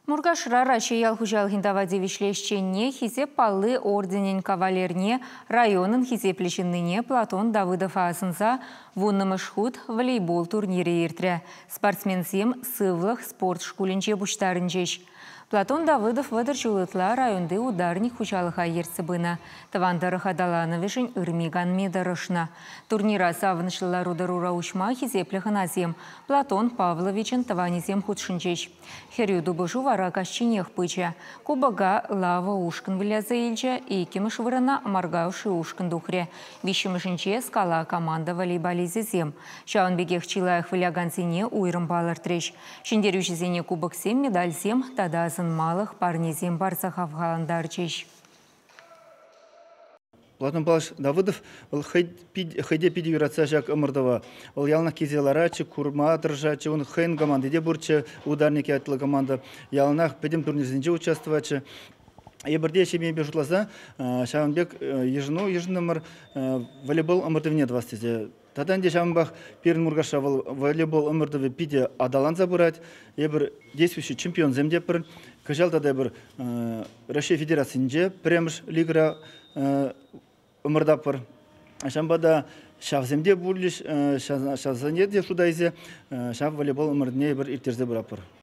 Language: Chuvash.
Муркашра Раҫҫей ял хуҫалӑхӗн тава тивӗҫлӗ ӗҫченне, Хисеп палли орденӗн кавалерне, районӑн хисеплӗ ҫыннине Платон Давыдова асӑнса 10-мӗш хут волейбол турнирӗ иртрӗ. Спортсменсем Сывлӑх спорт шкулӗнче пуҫтарӑнчӗҫ. Платон Давыдов 30 ҫул ытла районти «Ударник» хуҫалӑха ертсе пынӑ. Тӑван тӑрӑх аталанӑвӗшӗн ырми-канми тӑрӑшнӑ. Турнира савӑнӑҫлӑ лару-тӑрура уҫма хисеплӗ хӑнасем, Платон Павловичӑн тӑванӗсем хутшӑнчӗҫ. Хӗрӳ тупӑшу вара каҫченех пычӗ. Кубока «Лава» ушкӑн выляса илчӗ, иккӗмӗш вырӑна «Моргауши» ушкӑн тухрӗ. Виҫҫӗмӗшӗнче «Скала» команда волейболисчӗсем. Ҫавӑн пекех чи лайӑх вылякансене уйрӑм палӑртрӗҫ. Ҫӗнтерӳҫӗсене кубоксем, медальсем тата асӑнмалӑх парнесем парса хавхалантарчӗҫ. Платон Павлович Давыдов вӑл хӑй те питӗ юратса ҫак ӑмӑртӑва. Вӑл яланах килсе ларатчӗ, курма тӑрӑшатчӗ. Ун хӑйӗн команди те пурччӗ, «Ударник» ятлӑ команда. Яланах пӗтӗм турнирсенче участвоватчӗ. Эпир те ҫемьепе шутласа ҫавӑн пек йышӑну йышӑнтӑмӑр волейбол ӑмӑртӑвне тӑвас тесе. Тата ӗнтӗ ҫавӑнпах пирӗн Муркашра вӑл волейбол ӑмӑртӑвӗ питӗ аталанса пырать. Эпир действующий чемпионсем те пӗр. Кӑҫал тата эпир Раҫҫей Федерацийӗнче пӗрремӗш лигӑра ӑмӑртатпӑр. Ҫавӑнпа та ҫавсем те пулӗҫ, ҫавсене те шута илсе ҫав волейбол ӑмӑртӑвне эпир ирттерсе пыратпӑр.